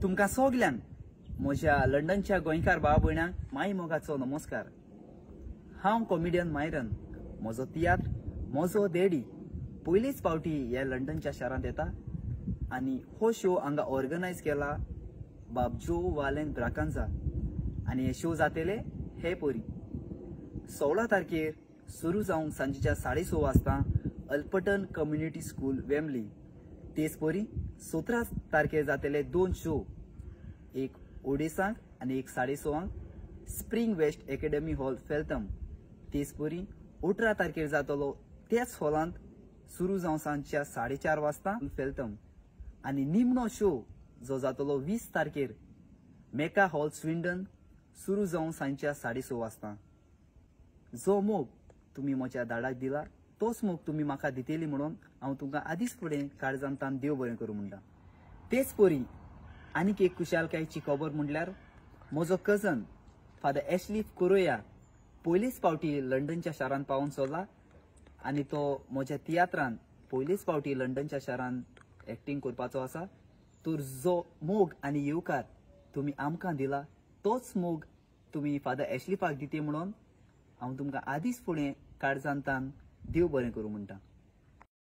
तुमकां सगल्यांक म्हज्या लंडनच्या गोंयकार भाव भयणांक माय मोगाचो नमस्कार. हांव कॉमेडियन मायरन. म्हजो तियात्र म्हजो देडी पयलीच फावटी ह्या लंडनच्या शारांत येता आनी हो शो हांगा ऑर्गनायज केला बाब जो वालेन ब्राकांजा आनी हे शो जातेले हे परी 16 तारखेर सुरू जावंक सांजेच्या 6:30 वाजता अल्पटन कम्युनिटी स्कूल वेम्बली. तेच परी 17 तारखेर जातेले 2 शो, एक ओडेसांक आनी एक 6:30 spring west academy hall Feltham. तेच परी 18 तारखेर जातलो त्याच हॉलांत सुरू जावन सांजच्या 4:30 वाजता फेल्थम. आनी निमणो शो जो जातलो 20 तारखेर मेका हॉल स्विंडन सुरू जावन सांजच्या 6:30 वाजता. जो मोग तुमी म्हज्या दाडाक दिला तोच मोग तुमी म्हाका दितली म्हणून हांव तुमकां आदींच फुडें काळजान तान देव बरें करूं म्हणटा. तेच परी आनीक एक खुशालकायेची खबर म्हणल्यार म्हजो कजन फादर एशली कोरोया पयलीच फावटी लंडनच्या शारांत पावून सोडला आनी तो म्हज्या तियात्रान पयलीच फावटी लंडनच्या शारांत एक्टींग करपाचो आसा. तर जो मोग आनी येवकार तुमी आमकां दिला तोच मोग तुमी फादर एशलीफाक दिते म्हणून हांव तुमकां आदींच फुडें काळजान तान देव बरें करूं म्हणटा.